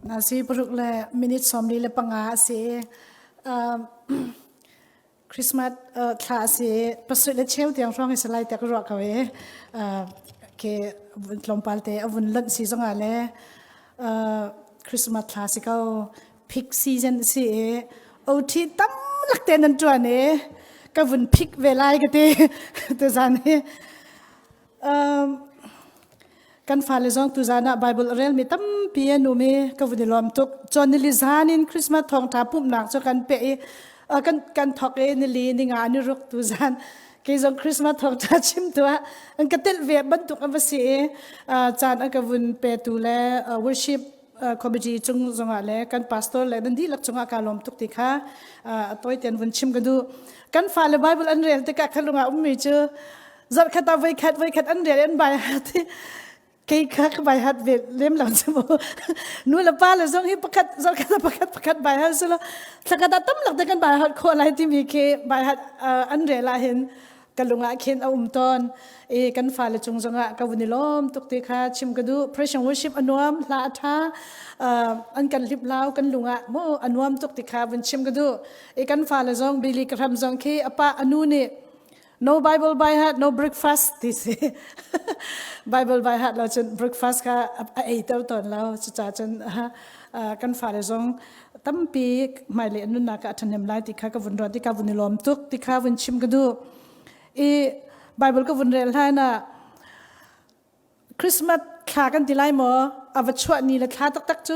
Nasi paruk le minute 45 a si. Christmas thla a si. Pasarih le cheu tiang hrawng i salai te ka ruah ko i ke tlawmpal te a vun lonh si zongah le Christmas thla si ko. Peak season a si i OT tam lak te nan ṭuan i ka vun phik ve lai ka ti tuzan hi. Kan fale zong tuzan ah Bible a relmi tampi an um i ka vun i lawm tuk. Cun nili zan in Christmas thawngṭha pumhnak cu kan peh i kan thawk i nili ninga ni ruk tuzan kei zong Christmas thawngṭha chim tu ah an ka telh ve bantuk an va si i caan an ka vun petu le worship committee cung zongah le kan pastor le nan dihlak cungah kaa lawm tuk ti kha a tawi tein vun chim ka duh. Kan fale Bible an rel tikah kha lungah ummi cu zarhkhat ah voikhat voikhat an rel an bai hat i kei kha ka bai hat ve lem lo cu mu nu le pa le zong hi pakhat zarhkhat ah pakhat pakhat bai hat silo thlakhat ah tam lak te kan bai hat khawh lai timi khi bai hat an rel ah hin ka lung ah khin a um tawn i kan fale cung zongah ka vun i lawm tuk ti kha chim ka duh. Praise and worship a nuam, hla a ṭha, an kan hlip lau kan lung ah mu a nuam tuk ti kha vun chim ka duh i kan fale zong Billy Graham zong khi a pa a nu nih "No Bible by heart, no breakfast" ti si. Bible by heart lo cun breakfast kha a ei ter tawn lo. Cucaah cun kan fale zong tampi hmailei an nunnak ah a ṭhahnem lai ti kha ka vun ruat i ka vun i lawm tuk ti kha vun chim ka duh. I Bible ka vun rel hlan ah Christmas thla kan ti lai maw, a va chuah ni le thla taktak cu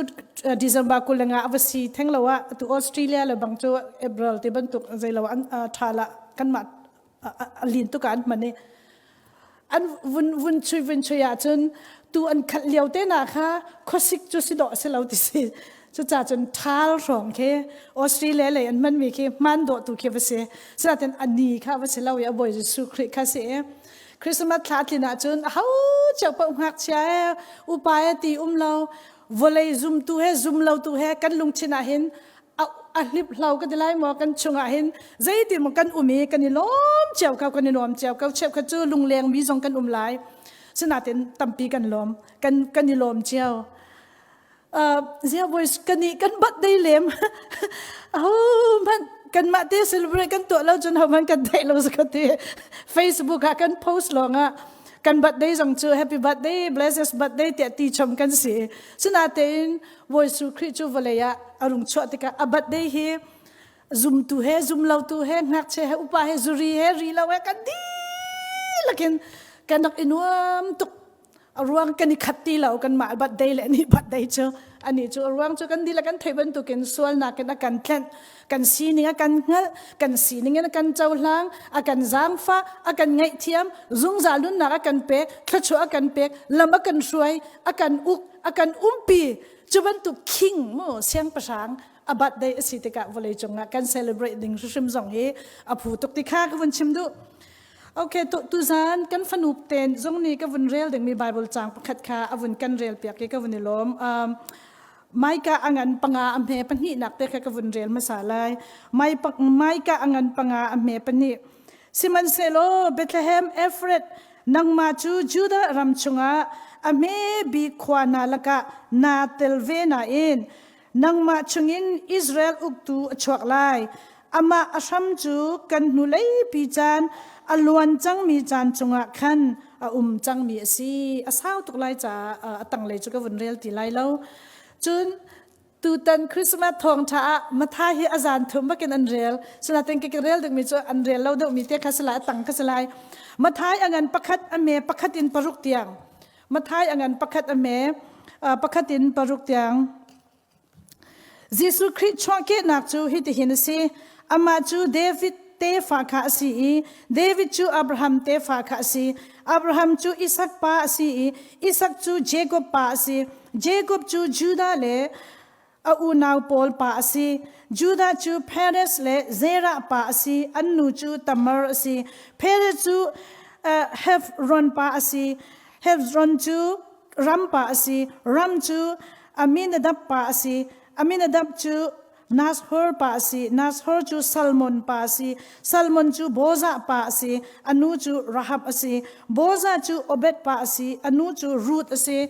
December 25 a va si theng lo ah atu Australia le bang cu April ti bantuk zeilo an tha la kanmah a lin tuk ah an hman i an vun vun chui vun chui ahcun tu an khalh lio te na kha khuasik cu si dawh si lo ti si. Cucaah cun ṭhal hrawng khi Australia lei an hmanmi khi hman dawh tu khi va si. Sinain ani kha va si lo i a Bawi Jesuh Khrih kha si i Christmas thla tlin ahcun aho cio paoh ngakchia he upa he ti um lo, vawlei zumtu he zum lo tu he kan lungthin ah hin a hlip hlo ka ti lai maw, kan chungah hin zeitin maw kan um i kan i lawm cio ko, kan i nuam cio ko. Cheukhat cu lungleng mi zong kan um lai, sinain tampi kan lawm, kan i lawm cio. Zia voice kan i kan bat dei lem aho hmanh kanmah te celebrate kan tuah lo cun ho hmanh kan theih lo ka ti. Facebook ah kan post lawng ah kan birthday zong cu "Happy birthday, blessed birthday" tiah ti chom kan si. Sinatein Bawi Khrih cu vawlei ah a rung chuah tikah a birthday hi zumtu he zumlotu he ngakchia he upa he zuri he ri lo he kan dihlak in kan rak i nuam tuk. A ruang kan i khat ti lo, kanmah birthday le ni birthday cu. Ani cu a ruang cu kan dihlak kan theih bantukin sualnak in a kan tlenh, kan sining a kan hngalh, kan sining in a kan cohlang, a kan zaangfah, a kan ngaihthiam, zungzal nunnak a kan pek, thluachuah a kan pek, lam a kan hruai, a kan uk, a kan umpi. Cu bantuk king mu siangpahrang a birthday a si tikah vawlei cungah kan celebrate ding hrimhrim zong hi a phu tuk ti kha ka vun chim duh. Okay, tu tuzan kan fanu ten zong nih ka vun rel dingmi Bible caang pakhat kha a vun kan rel piak i ka vun i lawm. Maika angan panga a hme pahnih nak te kha ka vun rel hmasa lai. Maika angan panga a hme pahnih. Sihmanhsehlaw Bethlehem Ephrath, nangmah cu Judah ram chungah a hme bik khua hna lakah naa tel ve nain nangmah chungin Israel uktu a chuak lai. Amah a hram cu kan hnuleipi caan a luan cangmi caan chungah khan a um cangmi a si. A sau tuk lai caah a tanglei cu ka vun rel ti lai lo. Cun tutan Christmas thawngṭha ah Matthai hi a zan thum bakin an rel. Sinain ka rel dingmi cu an rel lo deuhmi te kha si lai, a tang kha si lai. Matthai a ngan pakhat a me pakhat in paruk tiang. Matthai a ngan pakhat a me pakhat in paruk tiang. Jesuh Khrih chuahkehnak cu hitihin a si. Amah cu David tefa kha a si i David cu Abraham tefa kha a si. Abraham cu Isak pa a si i Isak cu Jakob pa a si. Jakob cu Judah le a unau pawl pa a si. Judah cu Perez le Zerah pa a si. An nu cu Tamar a si. Perez cu Hebron pa a si. Hebron cu Ram pa a si. Ram cu Aminadab pa a si. Aminadab cu Nashor pa a si. Nashor cu Salmon pa a si. Salmon cu Bozah pa a si. A nu cu Rahab a si. Bozah cu Obed pa a si. A nu cu Ruth a si.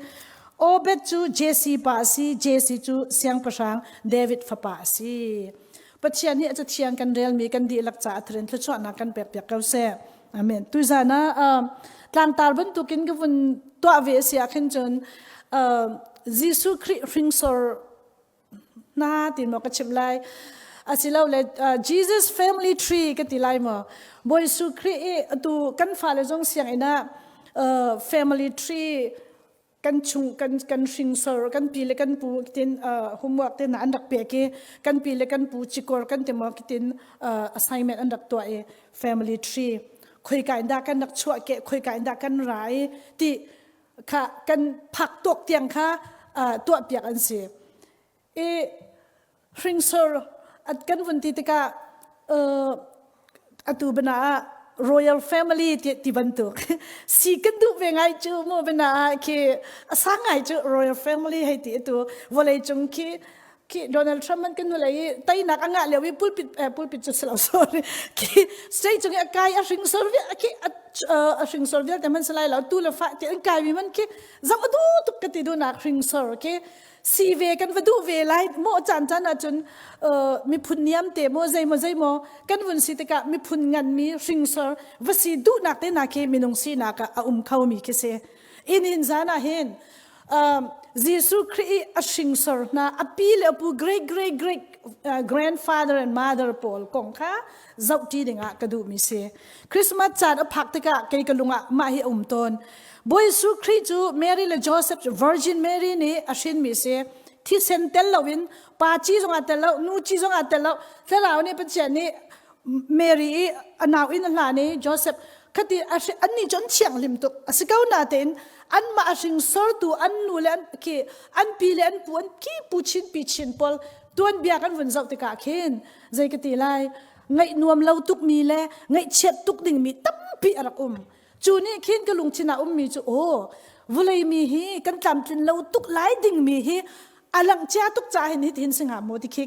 Obed cu Jesse pa a si, Jesse cu siangpahrang David fapa a si. Pathian nih a cathiang kan relmi kan dihlak caah thrin thluachuahnak kan pekpiak ko seh. Amen. Tuzan ah tlangtar bantukin ka vun tuah ve a si ah khin cun Jesuh Khrih hringsor hna ti maw ka chimh lai asilole Jesus family tree ka ti lai maw Bawi Jesuh Khrih i atu kan fale zong sianginn ah family tree kan chung kan kan hringsor kan pi le kan pu tin homework te na an rak pek i kan pi le kan pu cikor kan ti maw tin assignment an rak tuah i family tree khoika in dah kan rak chuah ke khoika in dah kan ra i ti kha kan phak tuk tiang kha tuah piak an si i hringsor kan vun ti tikah atu bana ah royal family ti ti bantuk si kan duh ve ngai cu mu bana ah khi asang ngai cu royal family hei ti atu vawlei cung khi khi Donald Trump man kan nulei i teinak a ngah lio i pulpit pulpit cu silo sorry khi state cung i a kai a hringsor khi a hringsor vialte man salai lo tu le fa ti an kai mi man khi zam a du tuk ka ti dunak hringsor khi si ve kan va duh ve lai mo caan caan ahcun miphun niam te mo zei mo zei mo kan vun si tikah miphun ngan mi hringsor va si duhnak te na khi minung sinak ah a um kho mi khi si in hin zan ah hin Jesuh Khrih i a hringsor hna a pi le a pu great great great grandfather and mother pawl kong kha zohṭi dingah ka duhmi si. Christmas caan a phak tikah kei ka lung ah mah hi a um tawn. Bawi Jesuh Khrih cu Mary le Joseph cu Virgin Mary nih a hrinmi si. Thisen tel loin pa ci zongah tel lo, nu ci zongah tel lo, Thlarau nih Pathian nih Mary i a nau in a hlan i Joseph khati annih cu an thianghlim tuk a si ko natein anmah a hringsortu an nu le an khi an pi le an pu an ki pu chin pi chin pawl tuanbia kan vun zoh tikah khin zei ka ti lai ngaih nuam lo tuk mi le ngaihchiat tuk ding mi tampi a rak um cu nih khin ka lungthin ah ummi cu aw vulei mi hi kan tlamtlin lo tuk lai ding mi hi a langh cia tuk ca hin hi hin singa maw ti khi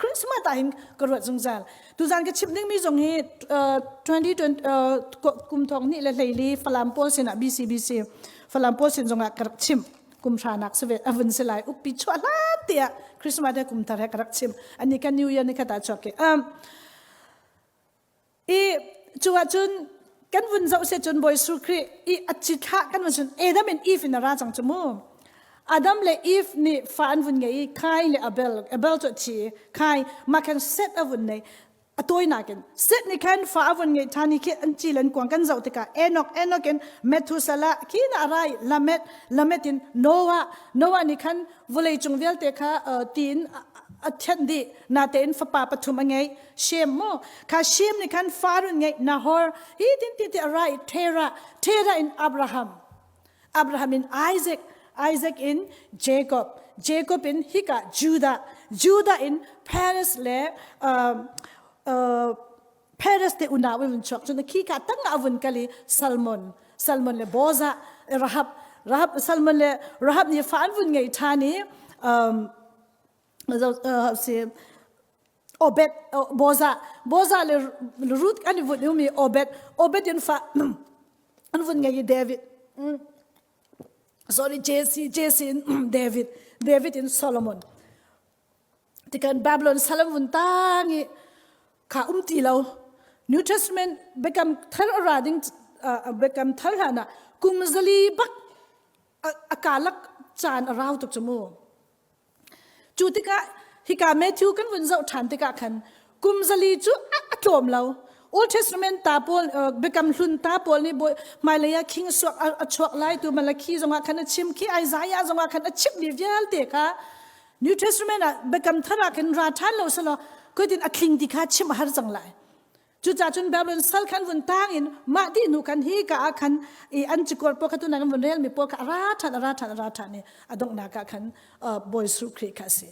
Christmas ah hin ka ruat zungzal tuzan ka chim ding mi zong hi 2020 kum thong ni le hleili Falam pawl sin ah BCBC Falam pawl sin zongah ka rak chim kum hranak se avun se lai ukpi chuah hlan tiah Christmas he kum thar he ka rak chim ani kan New Year ni khata chuak ke I cu ahcun kan vun zoh se cun Bawi Jesuh Khrih i a cithlah kan vun sun Adam and Eve in a ra cang cu mu. Adam le Eve nih fa an vun ngei i Kain le Abel Abel cu a thi i Kain mah khan Seth a vun nei a tawinak in Seth nih khan fa a vun ngeih ṭhan i khi an ci le an kuang kan zoh tikah Enoch Enoch in Methuselah khi na a ra i Lamet Lamet in Noah Noah nih khan vawlei cung vialte kha ti in a thianh dih natein fapa pathum a ngei Shem mu kha Shem nih khan Farun ngeih Nahor hi tin ti ti a ra i Terah Terah in Abraham Abraham in Isaac Isaac in Jacob Jacob in hika Judah Judah in Perez le Perez te unau in chuak cun khi ka tang ah vun kal i Salmon Salmon le Boza Rahab Rahab Salmon le Rahab nih fa an vun ngei ṭhan i si Obed Boza Boza le Ruth an i vun umi Obed Obed in fa an vun ngei i David sorry Jesse Jesse in David David in Solomon Tikan Babylon salam vun tang i kha um ti lo. New Testament biakam thar a ra ding biakam thar hlan ah kum zali bak a kalak caan a rau tuk cu mu. Cu tikah hika Matthew kan vun zoh ṭhan tikah khan kum zali cu a tlawm lo. Old Testament ta pawl biakam hlun ta pawl nih hmailei ah king a chuak lai tu Malakhi zongah khan a chim khi Isaiah zongah khan a chim mi vialte kha New Testament ah biakam thar ah khin ra ṭhan lo selaw kutin a thling ti kha chim a har cang lai. Cucaah cun Babylon sal khan vun tang in mah dih hnu khan hi ka ah khan i an cikor pawl kha tunak an vun rel mi pawl kha a ra ṭhan a ra ṭhan a ra ṭhan i a donghnak ah khan Bawi Jesuh Khrih kha a si.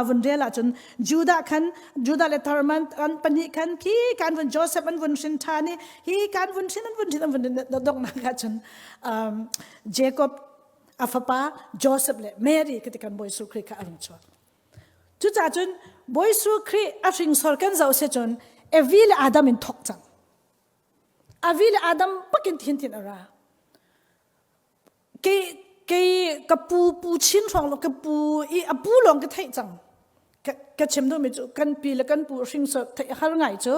Vun rel ahcun Judah khan Judah le Tharman an pahnih khan khi kan vun Joseph an vun hrin ṭhan i hi kan vun hrin an vun hrin an vun donghnak ah cun Jacob a fapa Joseph le Mary ka ti kan Bawi Jesuh Khrih kha a rung chuak. Cucaah cun Bawi Jesuh Khrih a hringsor kan zoh si cun Evi le Adam in thok cang. Avi le Adam pakin thin thin a ra. Ke Kei ka pu pu chin hrawng lo ka pu i a pu lawng ka theih cang. Ka chim duhmi cu kan pi le kan pu hringsor theih har ngai cu.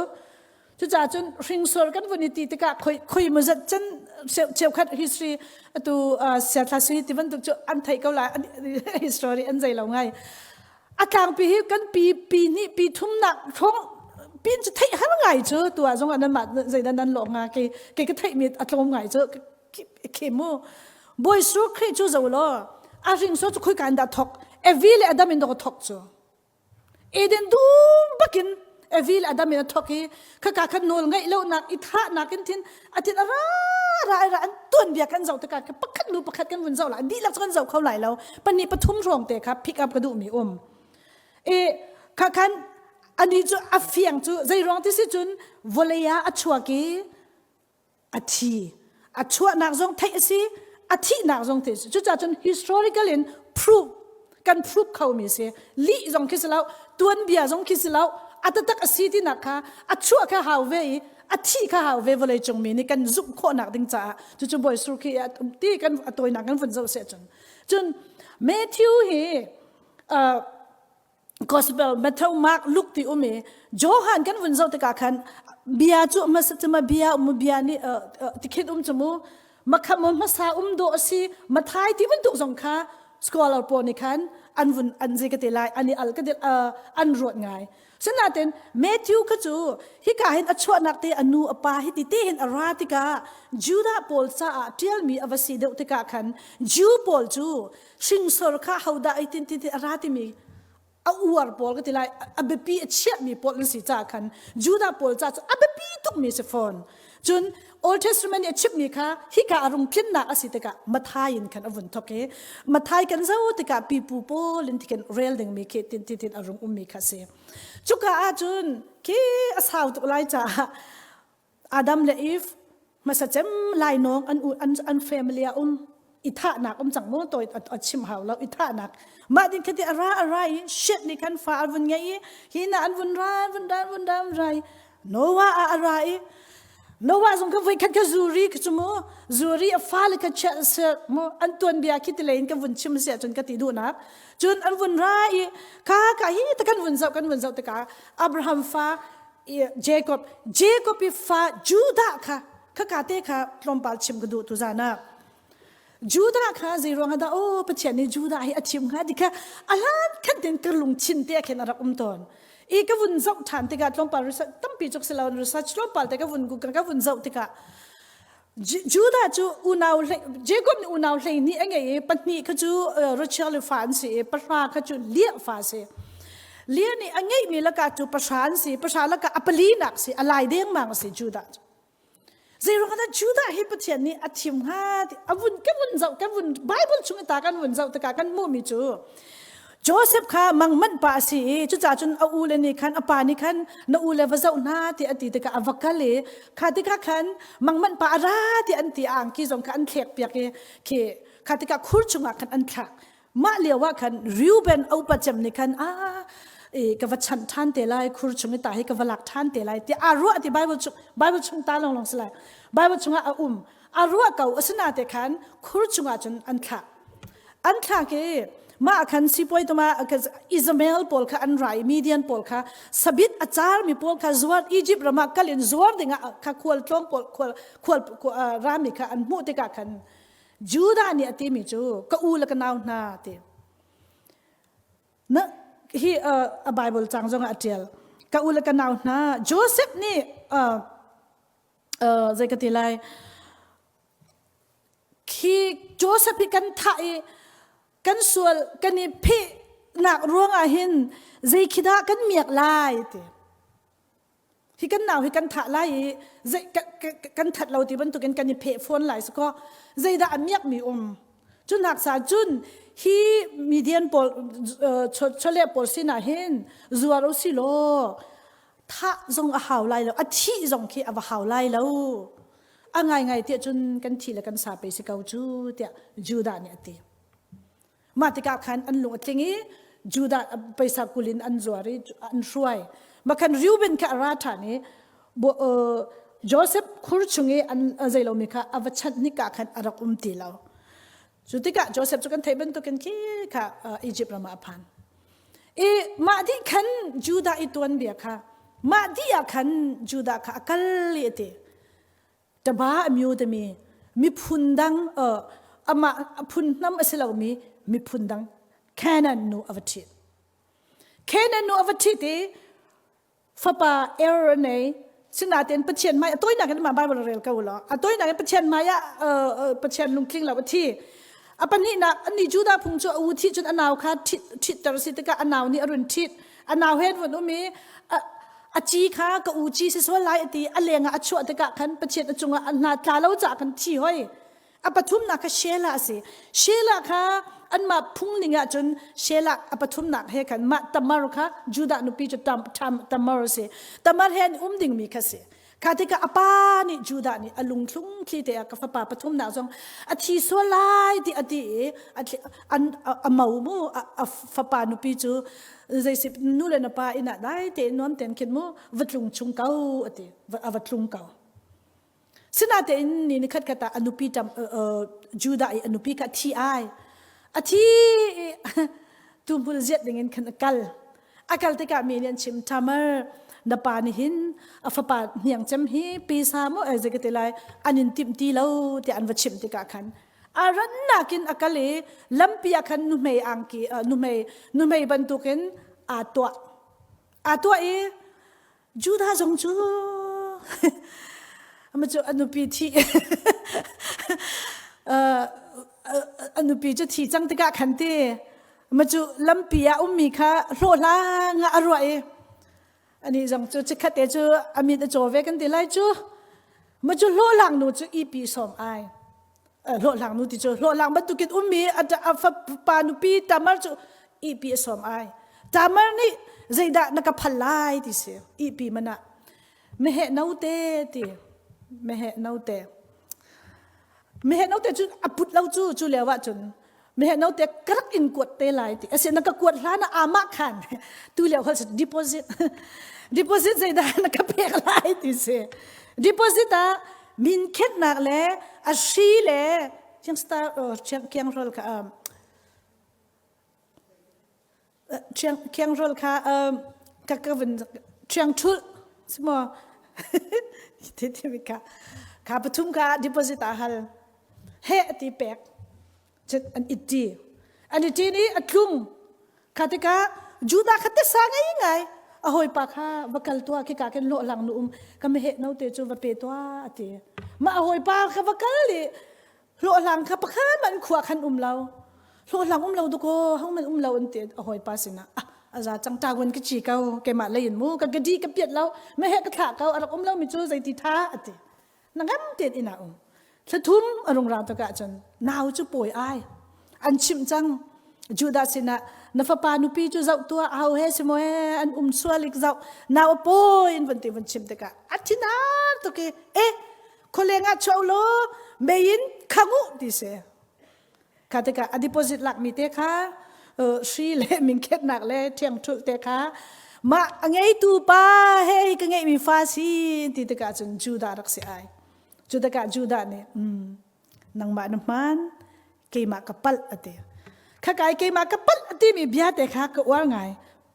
Cucaah cun hringsor kan vun i ti tikah khoi khoi maw zat cun cheukhat history atu siathla sui ti bantuk cu an theih ko lai history an zei lo ngai. A tlangpi hi kan pi pi hnih pi thum nak hrawng pin cu theih har ngai cu tu ah zong ah nan mah zeidah nan lawh nga kei kei ka theih mi a tlawm ngai cu khi mu Bawi Su Khrih cu zo law a hringso cu khoi kan dah thok Evi le Adam in dok thok cu Eden dum bakin Evi le Adam in a thok i khaka khan nawl ngeih lo nak i thah nak in thin a thin a ra ra ra an tuan bia kan zoh tikah ka pakhat nu pakhat kan vun zoh lai dihlak cu kan zoh kho lai lo pahnih pathum hrawng te kha pick up ka duh mi um e kha khan ani cu a fiang cu zei ruang ti si cun vawlei ah a chuak i a thi a chuahnak zong theih a si a thihnak zong theih a si cucaah cun historical in proof kan proof kho mi si lih zong khi si lo tuanbia zong khi si lo a taktak a si tinak kha a chuah kha hau ve i a thih kha hau ve vawlei cung mi nih kan zumh khawhnak ding caah cucu bawi sur khi ti kan a tawinak kan vun zoh seh cun cun Matthew hi gospel Matthew Mark Luke ti um i Johan kan vun zoh tikah khan bia cu hmasa cu ma bia um bia nih tikhin um cu mu makha mo hmasa um do asi mathai ti bantuk zong kha scholar pawl nih khan an vun an zei ka te lai an i al ka an ruat ngai sinain Matthew kha cu hika hin a chuahnak te a nu a pa hi ti te hin a ra tikah Judah pawl caah ṭialmi a va si deuh tikah khan Jew pawl cu hringsor kha hodah ei tin tin a ra timi a uar pawl ka ti lai a biapi a chiahmi pawl an si caah khan Judah pawl ca cu a biapi tukmi si fawn cun Old Testament i a chimmi kha hika a rung tlinnak a si tikah Mathai in khan a vun thok i Mathai kan zo tikah pipu pawl in tikin rel dingmi khi tin tin tin a rung ummi kha si cuka ahcun khi a sau tuk lai caah Adam le Eve hmasa cem lainawng an an an family a um i thahnak um cang mu toi a chim hau lo i thahnak mah din khati a ra a ra i shit nih khan fa an vun ngei i hi na an vun ra vun ra vun ra vun ra i Noah a a ra i Noah zong kha voi khat kha zuri kha cu mu zuri a fale kha chiah se mu an tuan bia khi ti lein ka vun chim sia cun ka ti duhnak cun an vun ra i kha ka hi ta kan vun zoh kan vun zoh tikah Abraham fa Jacob Jacob i fa Judah kha khaka te kha tlawmpal chim ka duh tu zan ah Judah kha zei ruang dah oh Pathian nih Judah hi a thim hnga ti kha a hlan khan ten ka lungthin te khin a rak um tawn i ka vun zoh than tikah tlawmpal research tampi cuk si lo research tlawmpal te ka vun google ka vun zoh tikah Judah cu unau Jacob nih unau 12 a ngei i pahnih kha cu Rachel le fa an si i pahra kha cu Leah fa a si. Leah nih a ngeihmi lakah cu pahra an si, pahra lakah a palinak si, a lai dengmang a si Judah cu. Zeiruang ah Judah hi Pathian nih a thim hnga ti a vun ka vun zoh ka vun Bible chung i ta kan vun zoh tikah kan hmuhmi cu Joseph kha mangmanh pa a si i cucaah cun a ule nih khan a pa nih khan na ule va zoh hna ti a ti tikah a va kal i kha tikah khan mangmanh pa a ra ti an ti a angki zong kha an thlek piak i khi kha tikah khur chungah khan an thlak mah lio ah khan Reuben a upa cem nih khan a e ka va chanh ṭhan te lai khur chung i ta hi ka va lak ṭhan te lai ti a ruah ti Bible chung Bible chung ta long long si lai Bible chungah a um a ruah ko asina te khan khur chungah cun an thlak an thlak i mah khan sipuai tuma Ismael pawl kha an rai Midian pawl kha sabit a car mi pawl kha zuar Egypt ram ah kal in zuar dingah kha khual tlawng pawl khual khual rami kha an hmuh tikah khan Judah nih a timi cu ka u le ka nau hna ti na hi a Bible cang zong ah a tial ka u le ka nau hna Joseph nih zei ka ti lai Khi Joseph hi kan thah i kan sual kan i phehnak ruangah hin zei khi dah kan miak lai ti. Hi kan nau hi kan thah lai i zei kan that lo ti bantukin kan i pheh fawn lai si kaw zeidah a miakmi um. Cu nak sa cun hi Midian pawl chawleh pawl sinah hin zuar u si law thah zong a hau lai lo a thih zong khi a va hau lai lo. A ngaingai tiah cun kan thi le kan sa pei si ko cu tiah Judah nih a ti. Mah tikah khan an lung a tling i Judah paisa kul in an zuar i an hruai. Mah khan Reuben kha a ra ṭhan i Joseph khur chung i an zei lomi kha a va chanh hnik ah khan a rak um ti lo. Cu tikah Joseph cu kan theih bantukin khi kha Egypt ram ah a phan. I mah dih khan Judah i tuanbia kha mah dih ah khan Judah kha a kal i a ti. Taba a myu timi miphun dang amah phun hnam a si lomi miphun dang Canaan nu a va ṭhit. Canaan nu a va ṭhit i fapa Er a nei. Sinain Pathian hmai a tawinak in mah Bible rel ko law a tawinak in Pathian hmai ah Pathian lungtling lo a thi. A pahnihnak ani Judah phung cu a u thi cun a nau kha ṭhit ṭhitter si tikah a nau nih a run ṭhit. A nau he vun um i a ci kha ka u ci si sual lai a ti a leng ah a chuah tikah khan Pathian a cungah a hna tla lo caah khan thi hoi. A pathumnak kha Shelah a si. Shelah kha anmah phung ning ahcun Shelah a pathumnak he khan mah Tamar kha Judah nupi cu Tam, Tam, Tamar a si. Tamar he an um dingmi kha si. Kha tikah a pa nih Judah nih a lungthlung thli te ah ka fapa pathumnak zong a thi sual lai ti a ti i an a mo mu a fapa nupi cu zeisip nu le na pa inn ah dai tein nuam tein khin mu va tlung chung ko a ti a va tlung ko. Sinain ni ni khat khat ah a nupi ṭam Judah i a nupi kha a thi ai. A thi i tuhmul ziat dingin khan a kal. A kal tikah mi nih an chim Tamar na pa nih hin a fapa hniang cem hi pisa maw ai zei ka ti lai an in timh ti lo tiah an va chimh tikah khan a rannak in a kal i lampi ah khan nuhmei angki nuhmei nuhmei bantukin aa tuah aa tuah i Judah zong cu ama cu a nupi thi a nupi cu thi cang tikah khan ti ama cu lampi ah ummi kha hlawhhlang ah a ruah i ani zong cu chikkhat te cu a mit a caw ve kan ti lai cu ma cu hlawhhlang nu cu ipi sawm ai hlawhhlang nu ti cu hlawhhlang bantukin ummi a fapa nupi Tamar cu ihpi a sawm ai Tamar nih zeidah na ka phal lai ti si ihpi man ah meheh note ti meheh note meheh note cu a put lo cu cu lio ah cun meheh note ka rak in kuat te lai ti asi na ka kuat hlan ah amah khan tu lio hol deposit deposit zeidah na ka pek lai ti si deposit ah min khenhnak le a hri le chiang star chiang rol kha chiang khiang rol kha ka ka vun chiang thul simo ti ti mi kha kha pathum kha deposit ah hal he ti pek cun an itti an itti ni a tlung kha tikah Judah kha te sa ngai ngai a hawipa kha va kal tua khi ka ken lo lang nu um ka me he no te chu va pe tua ati ma a hawipa kha va kal i hlawhhlang kha pakhat man khua khan um lo hlawhhlang um lo duko hong man um lo an ti a hawipa sinah ah aza cang ta gun ka chi ko keimah lei in mu ka gadi ka piat lo me he ka thlah ko a rak um lo mi cu zeiti tha ati na ngam ten ina um thlathum a rung rang takah cun nau cu pawi ai an chimh cang Judah sinah na fapa nupi cu zoh tuah au he si maw an um sualik zoh nau a pawi in van ti van chim tikah a thinar tuk i e khualeng ah chuah law mei in khang u ti si kha tikah a deposit lakmi te kha hri le mingkhetnak le ṭhiangṭhulh te kha mah a ngeitu pa he ka ngeihmi fa si ti tikah cun Judah rak si ai cu tikah Judah nih nangmah na hmaan keimah ka palh a ti kha kai keimah ka palh a timi bia te kha ka uar ngai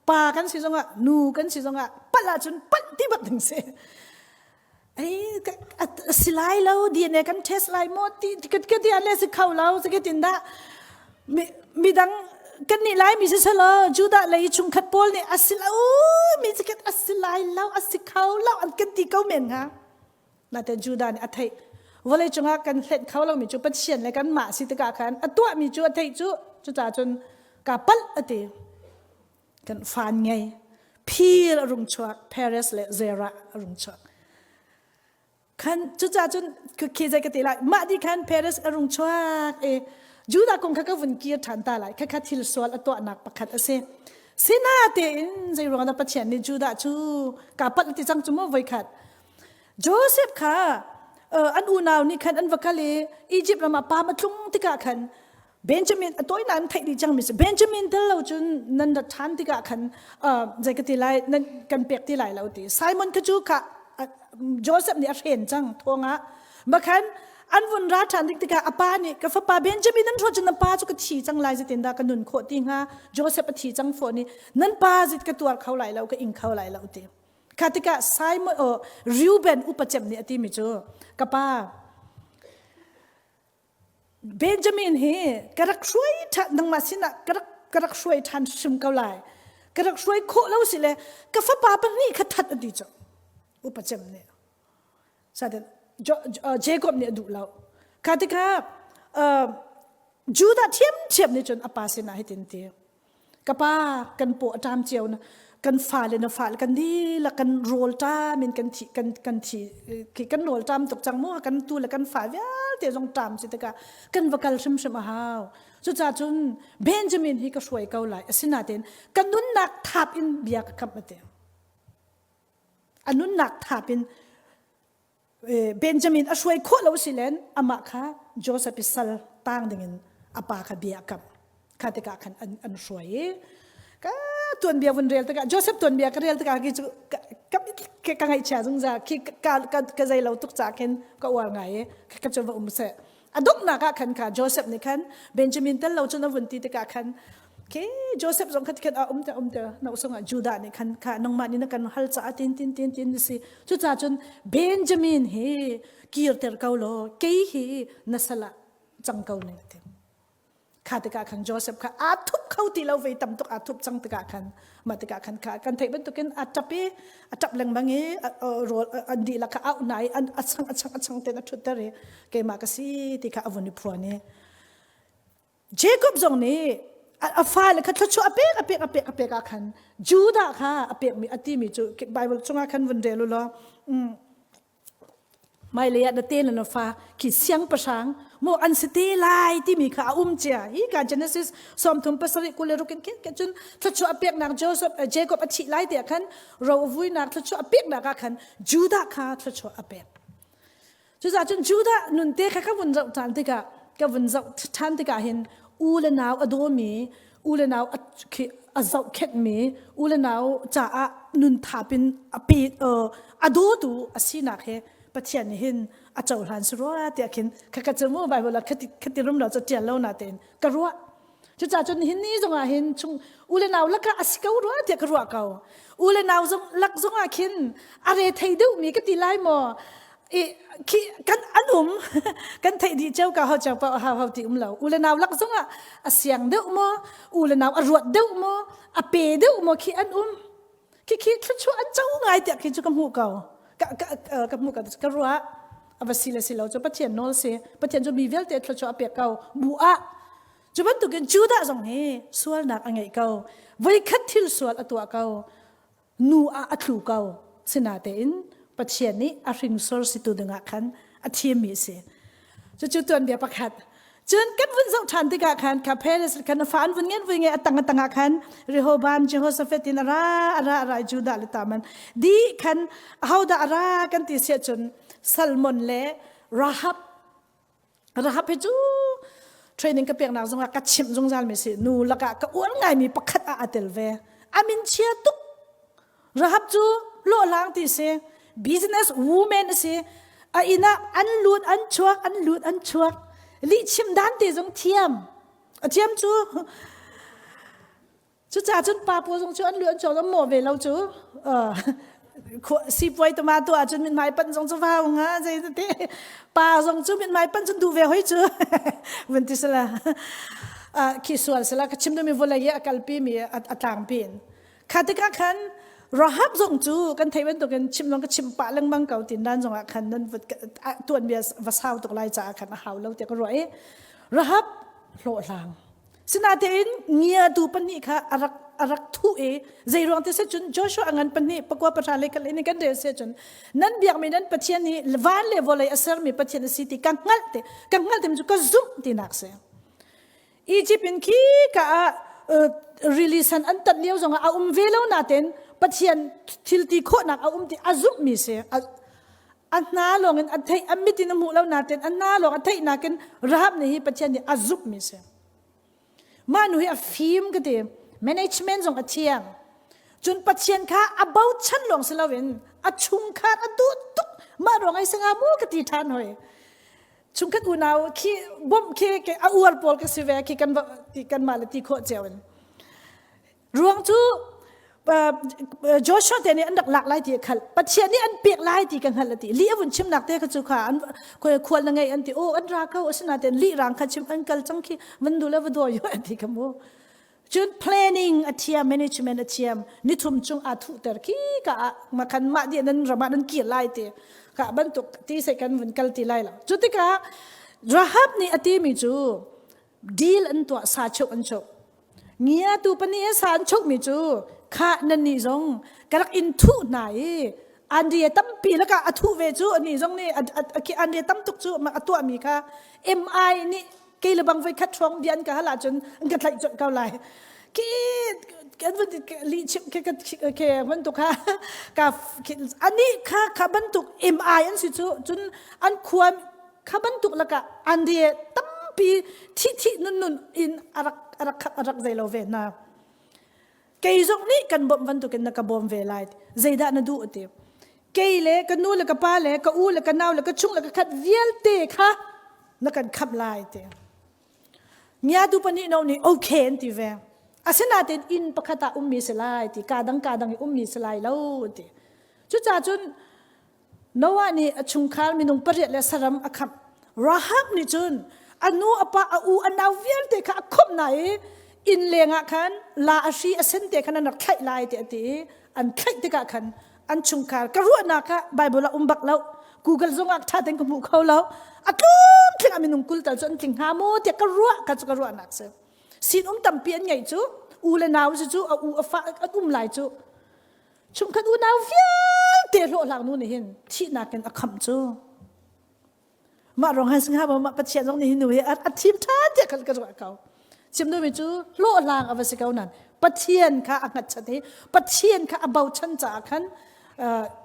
pa kan si zongah nu kan si zongah palh ahcun palh ti bak ding si ai si lai lo DNA kan test lai maw ti ka ka ti le si kho lo si tin dah mi midang kan nih lai mi si selo Judah lei chungkhat pawl nih a si lo mi si a si lai lo a si kho lo an kan ti ko men hnga naten Judah nih a theih vawlei cungah kan hlenh kho lo mi cu Pathian le kan mah si tikah khan a tuah mi cu a theih cu cucaah cun ka palh a ti kan fan ngei phir a rung chuak Paris le Zerah a rung chuak khan cucaah cun khi zei ka ti lai mah di khan Paris a rung chuak i Judah kong kha ka vun kir ṭhan ta lai khakha thil sual a tuahnak pakhat a si sinatein zei ruang dah Pathian nih Judah cu ka palh ti cang cu mu voikhat Joseph kha an unau nih khan an va kal i Egypt ram ah pam a tlung tikah khan Benjamin a tawinak an theih dih cangmi si Benjamin tel lo cun nan rat ṭhan tikah khan zei ka ti lai nan kan pek ti lai lo ti Simon kha cu kha Joseph nih a hren cang thawngah makhan An vun ra ṭhan tik tikah a pa nih ka fapa Benjamin nan hrawh cun na pa cu ka thi cang lai zeitin dah ka nun khawh ti hnga Joseph a thi cang fawn i nan pa zit ka tuar kho lai lo ka ing kho lai lo ti. Kha tikah Simon oh, Reuben upa cem nih a timi cu ka pa Benjamin hi ka rak hruai ṭhan nangmah sinah ka rak ka rak hruai ṭhan hrim ko lai. Ka rak hruai khawh lo si le ka fapa pahnih kha that a ti cu upa cem nih. Saden Jacob nih a duh lo. Kha tikah Judah ṭhiamṭhiam nih cun a pa sinah hitin ti. Ka pa kan paw a ṭam cio na kan fale na fale kan dihlak kan rawl ṭam in kan thi kan kan thi kan rawl ṭam tuk cang mu kan tu le kan fa vialte zong ṭam si tikah kan va kal hrimhrim a hau. Cucaah cun Benjamin hi ka hruai ko lai asinain ka nunnak thap in bia ka kamh a ti. A nunnak thap in Benjamin a hruai khawh lo si len amah kha Joseph i sal tang dingin a pa kha bia a kamh. Kha tikah khan an, an hruai i ka tuanbia vun rel tikah Joseph tuanbia ka rel tikah khi cu ka, ka, ka ngaihchia zungzal khi ka, ka, ka zei lo tuk ca khin ka uar ngai i ka cu va um seh. A donghnak ah khan kha Joseph nih khan Benjamin tel lo cun a vun ti tikah khan ke Joseph zong kha khan a um te um te no sungah Judah nih khan kha nangmah nih na kan hal caah tin tin tin tin si cucaah cun Benjamin hi kirter ko law kei hi na sal ah cang ko ning ti kha tikah khan Joseph kha aa thup kho ti lo vei tam tuk aa thup cang tikah khan mah tikah khan kha kan theih bantukin a ṭap i a ṭap lengmang i rawl an dihlak kha auh hna i a chang a chang a chang ten a ṭhutter i keimah ka si ti kha a vun i phuan i Jacob zong nih a fale kha thluachuah a pek a pek a pek a pek ah khan Judah kha a pekmi a timi cu Bible chungah khan vun rel u law Hmailei ah na te le na fa khi siangpahrang maw an si te lai timi kha a um cia. Hi ka Genesis 37 26 in khin cun thluachuah a peknak Joseph Jacob a thih lai te ah khan ro a vuinak thluachuah a peknak ah khan Judah kha thluachuah a pek. Cucaah cun Judah nun te kha ka vun zoh ṭhan tikah ka vun zoh ṭhan tikah hin u le nau a dawmi u le nau a khi a zohkhenhmi u le nau caah nun thap in a pe a dawtu a sinak he Pathian nih hin a cohlan si rua tiah khin kha ka cu mu Bible ah khati khati rum lo cu ṭial lo na tein ka ruah cucaah cun hin ni zongah hin chung u le nau lakah a si ko rua tiah ka ruah ko u le nau zong lak zongah khin a re thei deuhmi ka ti lai maw i khi kan an um kan theih dih cio ka ho cio pa hau hau ti um lo u le nau lak zongah a siang deuh maw u le nau a ruat deuh maw a pe deuh maw khi an um khi khi thluachuah an co ngai tiah khi cu ka hmuh ko ka ka ka hmuh ka ka ruah a va si le si lo cu Pathian nawl si Pathian cu mi vialte thluachuah a pek ko bu ah cu bantukin Judah zong hi sualnak a ngeih ko voikhat thil sual a tuah ko nu ah a thlu ko sinatein Pathian nih a hringsor situ dingah khan a thimmi a si cucu tuanbia pakhat cun kan vun zoh ṭhan tikah khan kha Peres khan a fa an vun ngen vui nge a tang a tangah khan Rehoboam Jehoshaphat in a ra a ra a ra Judah le Taman di khan ahodah a ra kan ti siah cun Salmon le Rahab Rahab hi cu training ka peknak zongah ka chimh zungzal mi si nu lakah ka uar ngaimi pakhat ah a tel ve a min chia tuk Rahab cu hlawhhlang ti si business woman a si a inn ah an lut an chuak an lut an chuak lihchim dan te zong thiam a thiam cu Cucaah cun pa pawl zong cu an lu an chuak zong maw ve lo cu sipuai tomato ahcun mithmai panh zong cu vau nga zei te pa zong cu mithmai panh cun duh ve hoi cu vun ti sala khi sual sala ka chim mi vawlei i a kalpi mi a tlangpi in kha tikah khan Rahab zong cu kan theih bantukin chim zong ka chim pah lengmang ko tin dan zongah khan nan tuan bia va sau tuk lai caah khan a hau lo tiah ka ruah i Rahab hlawhhlang Sinatein ngiatu pahnih kha a rak a rak thuh i zeiruang ti cun Joshua a ngan pahnih pakua pahra le kal in kan rel se cun nan biakmi nan Pathian hi van le vawlei a sermi Pathian a si ti ka hngalh ti ka hngalh ti cu ka zumh tinak si Egypt in khi ka ah rili san an tat lio zongah a um ve lo naten Pathian thil ti khawhnak a um ti a zumhmi si a hna lawng in a theih a mit in a hmuh lo nain a hna lawng a theih nakin Rahab nih hi Pathian nih a zumhmi si mah nu hi a fim ka ti management zong a thiam cun Pathian kha a bochan lawng si loin a chungkhar a duh tuk mah ruang ai singa mu ka ti ṭhan hoi. Chungkhat unau khi bawmh khi a uar pawl ka si ve khi kan ti kanmah le ti khawh cio in. Ruang cu Joshua te nih an rak lak lai ti a khalh. Pathian nih an pek lai ti ka hngalh a ti. Lih a vun chimnak te kha cu kha an khual na ngei an ti. Oh an ra ko asinain lih rang kha chim an kal cang khi van du le va dawi an ti ka mu. Cun planning a thiam, management a thiam, nithum chung aa thuhter khi ka ah makhan mah di nan ram ah nan kir lai ti ka bantuk ti sai kan vun kal ti lai lo. Cu tikah Rahab nih a timi cu deal an tuah sa cheuh an cheuh. Ngia tu pani sa an cheuhmi cu kha nan nih zong ka rak in thuh hna i Andria tampi lakah a thuh ve cu ani zong nih Andria tam tuk cu a tuahmi kha MI nih kei le bang voi khat hrawng bia an ka hal ahcun an ka tlaih colh ko lai khi kan vun li chim ke ke bantuk ha ka ani kha kha bantuk MI an si cu cun an khua kha bantuk laka an ri tampi thi thi nun nun in arak arak arak zei lo ve na Kei zong nih kan bawmh bantukin na ka bawm ve lai. Zeidah na duh ti. Kei le ka nu le ka pa le ka u le ka nau le ka chung le ka khat vialte kha na kan khamh lai ti. Ngiatu pahnih no nih okay an ti ve. Asinain inn pakhat ah ummi si lai ti, ka dang ka dang i ummi si lai lo ti. Cucaah cun Noah nih a chungkhar minung pariat le saram a khamh. Rahab nih cun a nu a pa a u a nau vialte kha a khawmh hna i inn leng ah khan la a hri a sen te khan an rak thlaih lai ti a ti i an thlaih tikah khan an chungkhar ka ruahnak ah Bible ah um bak lo Google zong ah ṭha tein ka hmu kho lo a tlum tling ah minung 20 tal cu an tling hnga maw tiah ka ruah ka cu ka ruahnak si sin um tampi an ngeih cu u le nau cu cu a u a fa an um lai cu Chungkhat unau vialte hlawhhlang nu nih hin thihnak in a khamh cu. Mah rong han singha mah Pathian zong nih hi nu hi a thim ṭhan tiah kan ka ruah ko. Chim duhmi cu hlawhhlang a va si ko nan Pathian kha a hngatchan i Pathian kha a bochan caah khan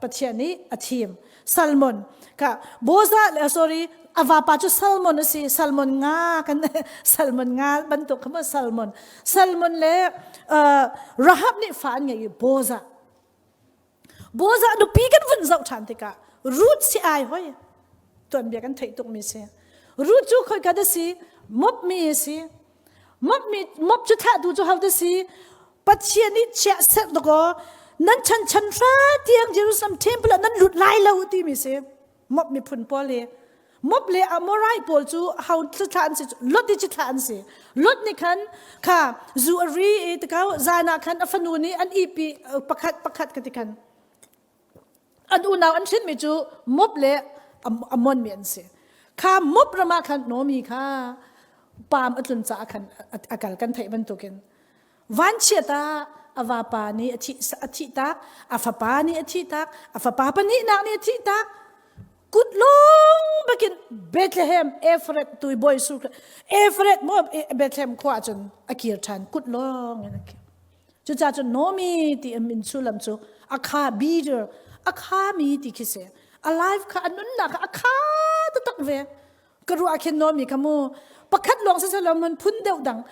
Pathian nih a thim. Salmon ka Boza sorry a vapa cu Salmon a si Salmon nga kan Salmon nga bantuk kha maw Salmon Salmon le Rahab nih fa an ngei i Boza Boza nupi kan vun zoh ṭhan tikah Ruth si ai hoi tuanbia kan theih tukmi si Ruth cu khoi ka da si mop mi a si Mop mi mop cu thahtu cu ho da si Pathian nih chiah serh dakaw nan chan chan hra tiang Jerusalem temple ah nan lut lai lo timi si mop miphun pawl hi mop le Amorite pawl cu ho thla an si Lot i ci thla an si Lot nih khan kha zu a ri i tikau zan ah khan a fanu nih an ipi pakhat pakhat ka ti khan an unau an hrinmi cu mop le Ammon mi an si kha mop ram ah khan Nomi kha paam a tlun caah khan a kal kan theih bantukin vanchiat ah a vapa nih a thih tak a fapa nih a thih tak a fapa pahnihnak nih a thih tak kut lawng bakin Bethlehem Ephrath tui bawi su Ephrath mo Bethlehem khua cun a kir ṭhan kut lawng in a kir Cucaah cun Nomi ti a min sullam cu a kha bitter, a khami ti khi si. A life kha a nunnak kha a kha taktak ve. Ka ruah khin Nomi kha mu pakhat lawng si selaw mun phun deuh dang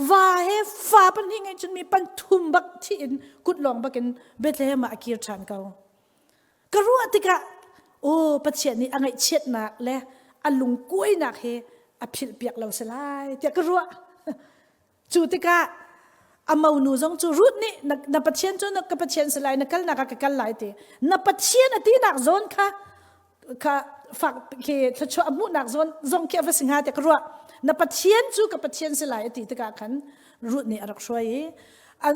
va he fa pahnih ngei cun mi pan thum bak thi in kut lawng bak in Bethlehem ah a kir ṭhan ko. Ka ruah tikah aw Pathian nih a ngaihchiatnak le a lungkuainak hi a philh piak lo si lai tiah ka ruah. Cu tikah a monu zong cu Ruth nih na, na Pathian cu na ka Pathian si lai na kalnak ah ka kal lai ti na Pathian a tinak zawn kha kha fak khi thluachuah a hmuhnak zawn zong khi a va si hnga tiah ka ruah na Pathian cu ka Pathian si lai a ti tikah khan Ruth nih a rak hruai i an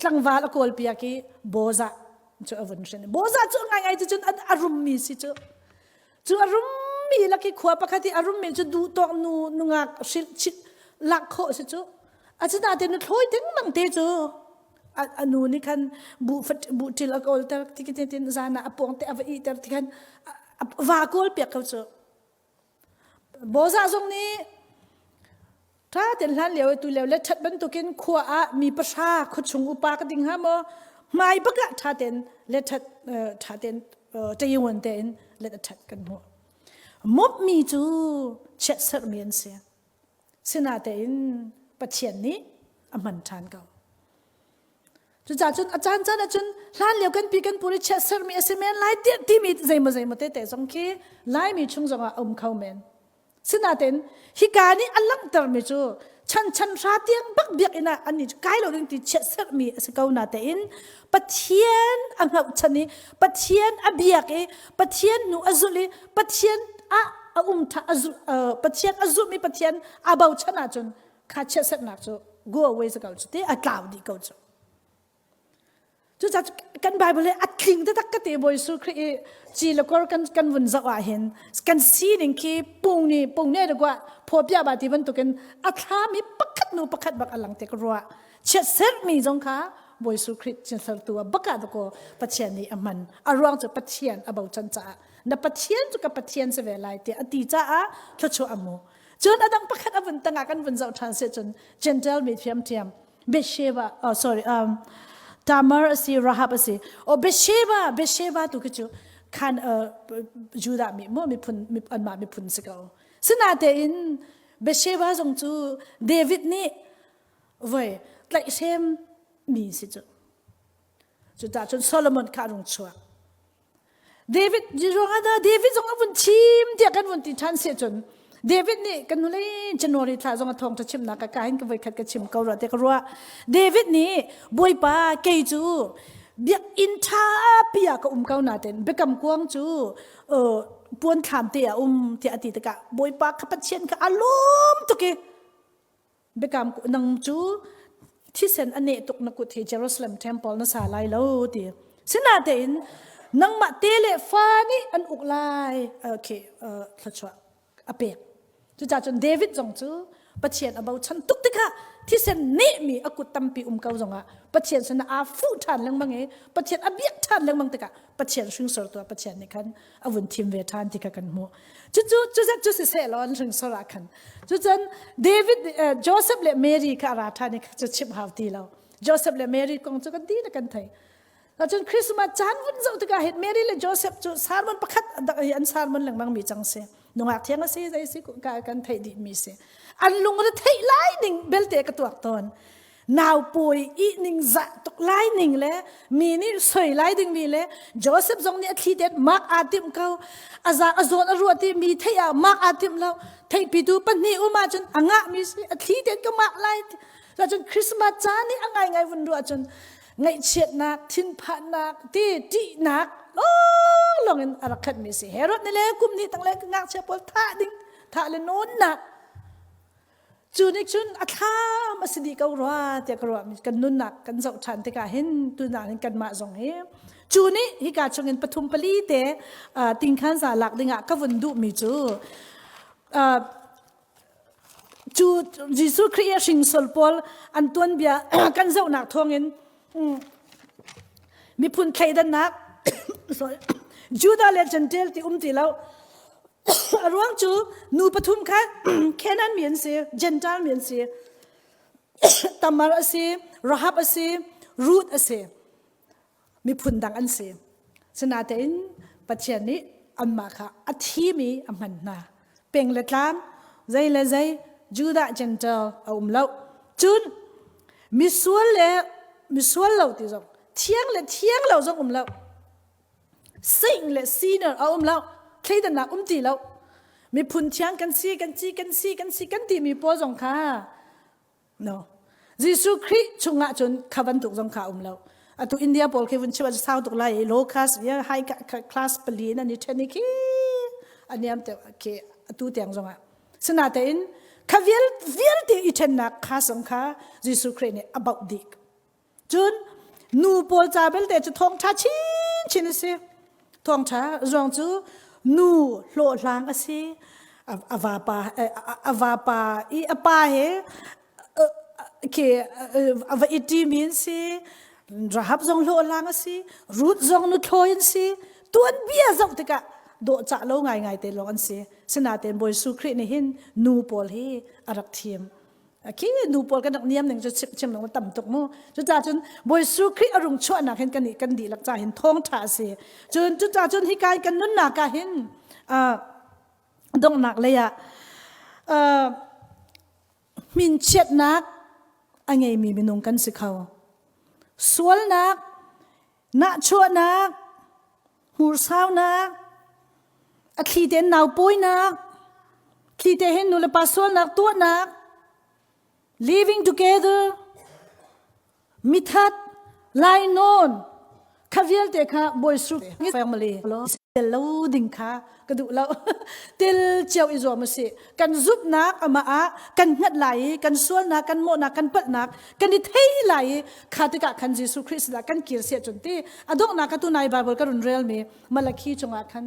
tlangval a kawl piak i Bozah cu a vun hrin Bozah cu ngaingai cu cun a rummi si cu Cu a rummi lak i khua pakhat i a rummi cu duh tawk nu nungak hrilh chit lak khawh si cu. Asinain nu thlawi dengmang te cu a nu nih khan buh buh ṭil a kawlter ti tin zan ah a pawng te a va ihter ti khan va kawl piak ko cu. Bozah zong nih Ṭha tein hlan lio tu lio le ṭhat bantukin khua ah mi pahra khuachung upa ka ding hnga maw hmai bak ah ṭha tein le ṭhat ṭha tein ṭayuan tein le ṭhat kan hmuh. Mop mi cu chiatserhmi an si. Sinatein Pathian nih a hman ṭhan ko. Cucaah cun a caan caan ahcun hlan lio kan pi kan pu nih chiatserhmi a si men lai timi zeimaw zeimaw tete zong khi Laimi chung zongah a um kho men. Sinain hika nih a langhtermi cu chan chan hra tiang bak biakinn ah annih cu kai lo ding ti chiatserhmi a si ko natein Pathian a hngalhchan i Pathian a biak i Pathian hnu a zulh i Pathian ah a um tha a zulh Pathian a zumh i Pathian a bochan ahcun kha chiatserhnak cu go away si ko cu ti a tlau dih ko cu. Cucaah kan Bible hi a tling taktak ka ti Bawi Jesuh Khrih i ci le kor kan kan vun zoh ah hin kan sining khi pung ni pung ne dagwa phawpia ba ti bantukin a thlam hi pakhat nu pakhat bak a lang te ka ruah chiatserhmi zong kha Bawi Jesuh Khrih chinsertu ah baka dako Pathian nih a hman a ruang cu Pathian a bochan caah na Pathian cu ka Pathian si ve lai tiah a ti caah thluachuah a mu cun a dang pakhat a vun tangah kan vun zoh ṭhan si cun Gentile mi thiamthiam Bathsheba, oh sorry, um, Tamar a si, Rahab a si. Oh Bathsheba, Bathsheba tu khi cu khan uh, Judah mi mu miphun anmah miphun si ko. Sinatein Bathsheba zong cu David nih voi tlaihhrem mi si cu. Cuta cun Solomon kha rung chuak. David ruangah dah David zong a vun thim tiah kan vun ti ṭhan si cun David nih kan hnulei January thla zong a thawngṭha chimnak ka ka hin ka voikhat ka chim ko rua te ka ruah David nih Bawipa kei cu biakinn ṭha pi ah ka um ko nain biakam kuang cu puan thlam te ah um tiah a ti tikah Bawipa kha Pathian kha a lawm tuk i Biakam nang cu thisen a neh tuk na kut hi Jerusalem temple na sa lai lo ti. Sinatein nangmah te le fa nih an uk lai. Okay, thluachuah a pek. Cucaah cun David zong cu Pathian a bochan tuk tikah thisen nehmi a kut tampi um ko zongah Pathian sinah aa fuh ṭhan lengmang i Pathian a biak ṭhan lengmang tikah Pathian hringsortu ah Pathian nih khan a vun thim ve ṭhan ti kha kan hmuh. Cucu cuzat cu siseh law an hringsor ah khan. Cucun David Joseph le Mary kha a ra ṭhan i cu chimh hau ti lo. Joseph le Mary kong cu kan ti na kan thei. Cun Christmas caan vun zoh tikah hin Mary le Joseph cu sermon pakhat an sermon lengmang mi cang si. Nungak thiang a si zei si kan theih dih mi si. An lungre theih lai ning belte ka tuak tawn. Nau pawi i ning zah tuk lai ning le mi nih soi lai ding mi le Joseph zong nih a thli tet mak aa timh ko a za a zawn a ruah ti mi theih ah mak aa timh lo theihpitu pahnih um ahcun a ngah mi si a thli tet ka mak lai cun Christmas caan i a ngai ngai vun ruah cun ngaihchiatnak thinphannak ti ṭihnak lawnglawng in a rak khat mi si Herod nih le kum hnih tang le ngakchia pawl thah ding thah le nawnnak Cu nih cun a thlam a si dih ko rua tiah ka ruah kan nunnak kan zoh ṭhan tikah hin tunak hin kanmah zong hi cu nih hika chungin pathum pali te tingkhan za lak dingah ka vun duhmi cu cu Jesuh Khrih a hringsol pawl an tuanbia kan zohnak thawngin miphun thleidannak sorry Judah le Gentile ti um ti lo A ruang cu nu pathum kha Canaan mi an si, Gentile mi an si. Tamar a si, Rahab a si, Ruth a si. Miphun dang an si. Sinatein Pathian nih anmah kha a thimi a hman hna. Peng le tlang, zei le zei, Judah Gentile a um lo. Cun misual le misual lo ti zong, thiang le thiang lo zong um lo. Saint le sinner a um lo thleidannak um ti lo miphun thiang kan si kan si kan si kan si kan timi pawl zong kha no Jesuh Khrih chungah cun kha bantuk zong kha um lo atu India pawl khi vun chim ah sau tuk lai low class high class pali in an i then i khi aniam te khi atu tiang zongah sinatein kha vial vialte i thennak kha zong kha Jesuh Khrih nih a bauh dih Cun nu pawl ca belte cu thawngṭha chinchin a si. Thawngṭha ruang cu nu hlawhhlang a si. A vapa a vapa i a pa he khi a va i ṭimi an si. Rahab zong hlawhhlang a si. Ruth zong nuthlawi an si. Tuanbia zoh tikah dawhcah lo ngaingai te lawng an si. Sinain Bawi Jesuh Khrih nih hin nu pawl hi a rak thim. Khi nu pawl kan rak niam ning cu chim chim lo tam tuk mu. Cucaah cun Bawi Jesuh Khrih a rung chuahnak hin kan kan dihlak ca hin thawngṭha a si. Cun cucaah cun hika kan nunnak ah hin donghnak lei ah minchiatnak a ngeimi minung kan si kho. Sualnak, nahchuahnak, hmursaunak, a thli tein naupawinak, Thli te hin nu le pa sualnak tuahnak living together mithat lainawn kha vialte kha bawi su family tel lo ding kha ka duh lo tel cio i zuam si kan zumhnak amah ah kan hngat lai i kan sualnak kan mawhnak kan palhnak kan i thei lai i kha tikah khan Jesuh Khrist sinah kan kir sia cun ti a donghnak ka tu nai Bible ka run rel mi Malakhi chungah khan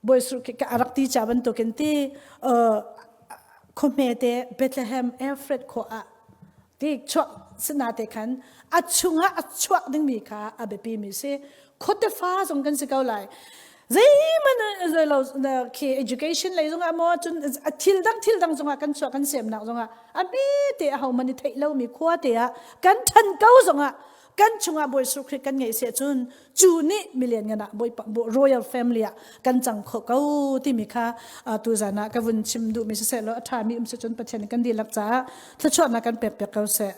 Bawi Jesuh ka rak ti ca bantukin ti khuahme te Bethlehem Efrat khua ah ti chuak sina te khan a chungah a chuak dingmi kha a biapi mi si khuate fa zong kan si ko lai zeihmanh lo khi education lei zongah maw cun thil dang thil dang zongah kan chuah kan semnak zongah a mi te a ho man i theih lomi khua te ah kan ṭhan ko zongah kan chungah Bawi Jesuh Khrih kan ngeih si cun cu nih milian ngan ah Bawipa royal family ah kan cang kho ko timi kha tu zan ah ka vun chim duhmi siseh law a ṭhami um si cun Pathian kan dihlak caah thluachuahnak kan pek piak ko seh.